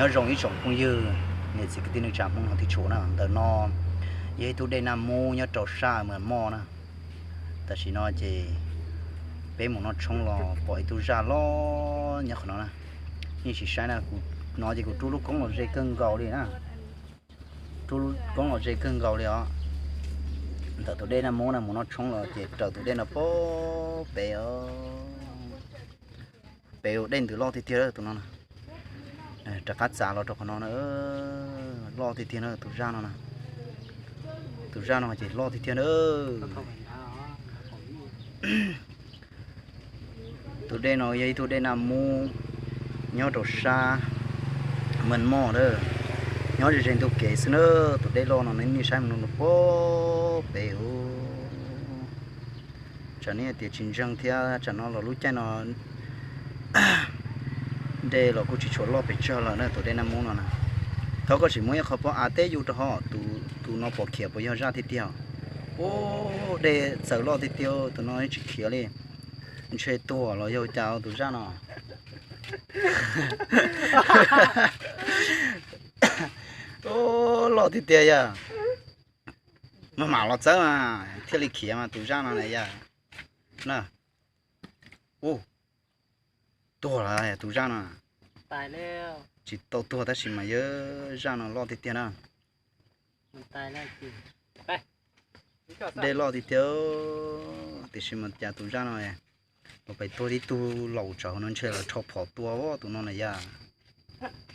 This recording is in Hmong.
Nyob zoo ib tsoom phooj ywg, niam txiv kwv tij neej tsa Hmoob no thiab tshua na, ntawm no yog ib tug dej Naj Mub nyob rau sab Mas Moj na. Tam sim no ces peb mus noj tshoob los pom ib tug zaj loj nyob qhov no na. Nej sim saib na, kuv no ces kuv rub lub koob los ze kawg nkaus li na. Rub lub koob los ze kawg nkaus li os. Ntawm tus dej Naj Mub no mus noj tshoob los ces raws tus dej no pem os. Pem dej ntws loj tiag tiag tus no na. Rov qab txav los rau qhov no na, loj tiag tiag na tus zaj no na. Tus zaj no ces loj tiag tiag na. Tus dej no yog ib tug dej Naj Mub nyob rau sab Mas Moj na, nyob ze ze ntug kev xwb na. Tus dej loj no nej saib mus no puag pem. Tsam nej tias tsis ntseeg thiab, tsam no los lub caij no dej los kuj tsis tshua loj pes tsawg lawm na, tus dej Naj Mub no na. Thov koj sim muab ib qho pob av teb yus rau hov, tus no pom khiav puas yog zaj tiag tiag. Ub, dej txawm loj tiag tiag, tus no tsis khiav li. Ntshe tuag los yog cas tus zaj no. Ub, loj tiag tiag yog. Maj mam los txawb mas thiaj li khiav mas tus zaj no na yog. Na. Ub, tuag lawm tus zaj no. Tsis tau tuag tab sis mas yog zaj no loj tiag tiag na. Dej loj tiag tiag, tiam sis mas cas tus zaj no los pais tuag tib tug laus tsawv no ntshe lawv rho phom tua tus no na yog.